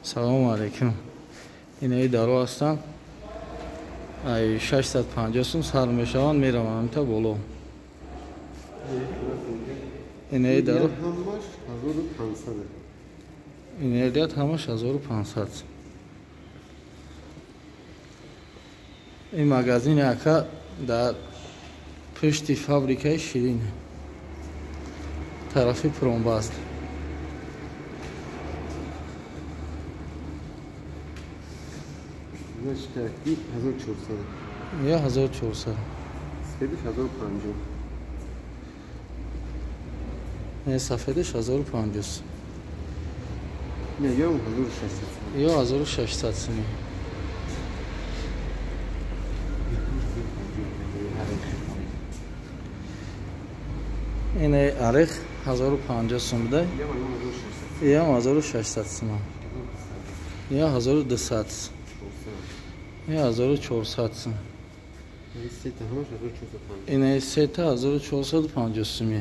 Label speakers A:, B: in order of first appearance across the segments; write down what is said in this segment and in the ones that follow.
A: Салому алейкум. Инаи даро ҳастанд. Ай 650 сум сар мешаванд, мераванд та боло. Инаи даро
B: ҳамаш 1500.
A: Инаи ряд ҳамаш 1500. Ин магазин ака дар пушти фабрикаи Ширин, тарафи Промбаст.
B: Значит, 1400.
A: Я 1400.
B: Сафедиш 1050.
A: Не, сафедиш 1050.
B: Не, я 1600.
A: Я 1600 сими. Ин арех 1050 сум буда. Я 1600 сум. Я 1200. Я 1400 сум. Ин сета 1450 сум.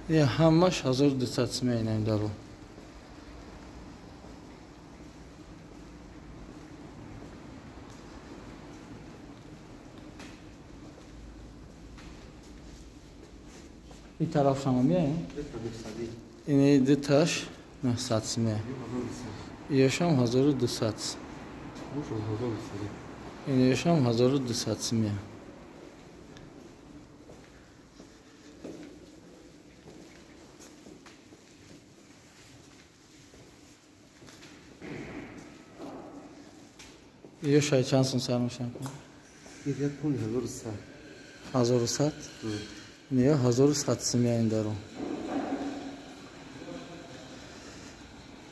A: Я ҳамаш 1200 сум инам даро. И тараф шама меяем? Ин дуташ 900 сум. Ёшам 1200. Ин ёшам 1200 сум. Ёшай чанд сум сар мешаванд?
B: Ин 1100.
A: 1100? Не, 1100 сум ин даро.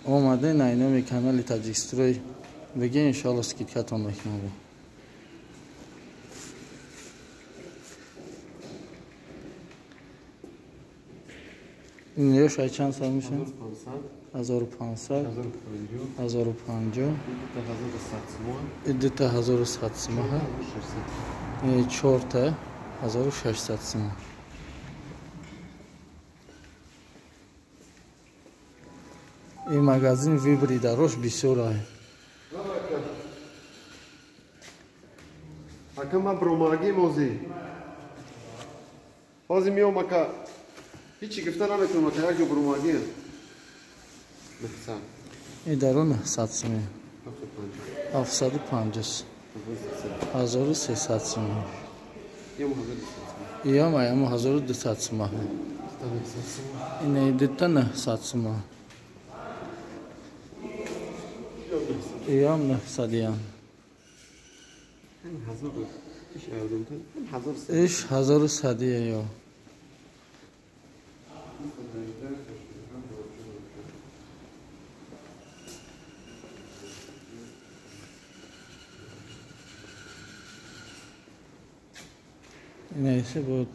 A: Омаде на иноми канали Таҷикстрой бигин, иншоалло скидкатон мекунам. Ин ёшай чанд сар мешаванд? 1500, 1050, дута 1100 сум, чорта 1600 сум. Ин магазин вибри дарош бисёр ай.
B: Ака ман бромагӣ мози. Ҳозир меом ака. Ҳичи гуфта наметавонам ака, як ҷо бромагӣ. 900.
A: Ин даро 900 сум. 750. 1300 сум. Иам аям 1200 сум. Ин дута 900 сум. Иам 900 иам. Иш 1100 ё. Инесе буд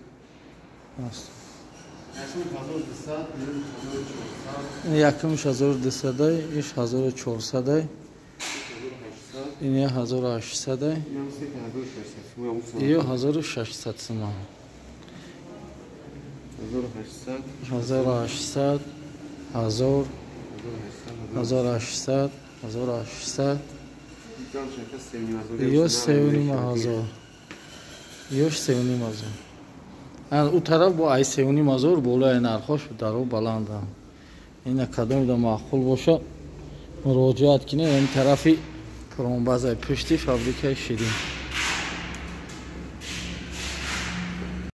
A: аст. Якумш 1200, иш 1400, ин 1800, ё 1600 сум. 1800, 1000, 1800, 1800, ё 3500. Ёш 3500. Ӯ тараф бо ай 3500 болои нархош даро баландам. Ина кадомида маъқул боша муроҷиат кинед. Ин тарафи Промбазаи пушти фабрикаи Ширин.